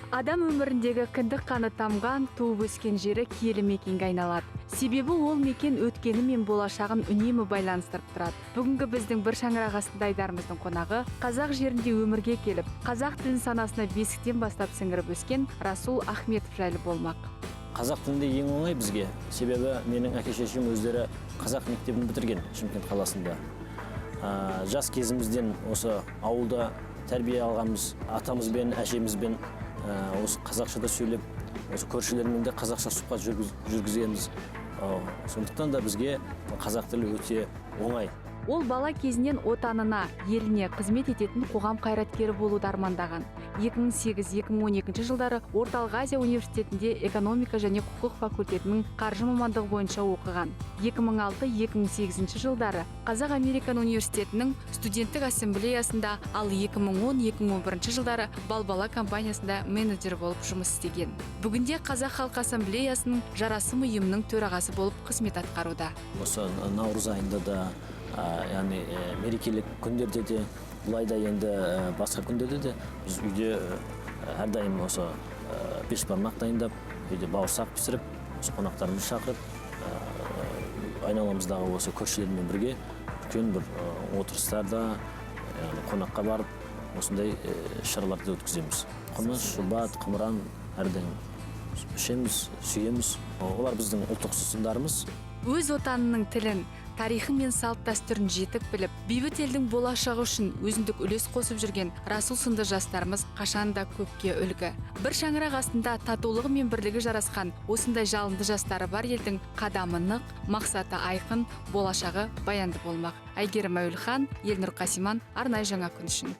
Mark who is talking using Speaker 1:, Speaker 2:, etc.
Speaker 1: Адам өміріндегі кіндік қаны тамған, туып өскен жері киелі мекенге айналады. Себебі ол мекен өткені мен болашағын үнемі байланыстырып тұрады. Бүгінгі біздің «Бір шаңырақ астында» айдарымыздың қонағы қазақ жерінде өмірге келіп, қазақ тілін санасына бесіктен бастап сіңіріп өскен Расул Ахметов жайлы болмақ.
Speaker 2: Қазақ тілінде ең оңай бізге, себебі менің әке шешем өздері қазақ мектебін бітірген Шымкент қаласында. Жас кезімізден осы ауылда тәрбие алғанбыз. Атамызбен, әжемізбен осы қазақшада сөйлеп, осы көршілермен де қазақша сұхбат жүргіземіз. Сондықтан да бізге қазақ тілі өте оңай.
Speaker 1: Ол бала кезінен отанына, еліне қызмет ететін қоғам қайраткері болуды армандаған. 2008-2012 жылдары Орталық Азия университетінде экономика және құқық факультетінің қаржы мамандығы бойынша оқыған. 2006-2008 жылдары Қазақ Американ университетінің студенттік ассамблеясында, ал 2010-2011 жылдары Балбала компаниясында менеджер болып жұмыс істеген. Бүгінде Қазақ халқы ассамблеясының Жарасым ұйымының төрағасы болып қызмет атқаруда.
Speaker 2: Осы наурыз айында да, яғни мерекелік күндерде де, былай да енді басқа күндерде де біз үйде әрдайым осы бешбармақ дайындап, үйде бауырсақ пісіріп, осы қонақтарымызды шақырып, айналамыздағы осы көршілермен бірге үлкен бір отырыстарда, яғни қонаққа барып, осындай іс шараларды өткіземіз. Қымыз, шұбат, қымыран әрдайым ішеміз, сүйеміз. Олар біздің ұлттық сусындарымыз.
Speaker 1: Өз отанының тілін, тарихы мен салт дәстүрін жетік біліп, бейбіт елдің болашағы үшін өзіндік үлес қосып жүрген Расул сынды жастарымыз қашанда көпке үлгі. Бір шаңырақ астында татулығы мен бірлігі жарасқан осындай жалынды жастары бар елдің қадамы нық, мақсаты айқын, болашағы баянды болмақ. Әйгерім Әуелхан, Елнұр Қасиман, арнайы «Жаңа күн» үшін.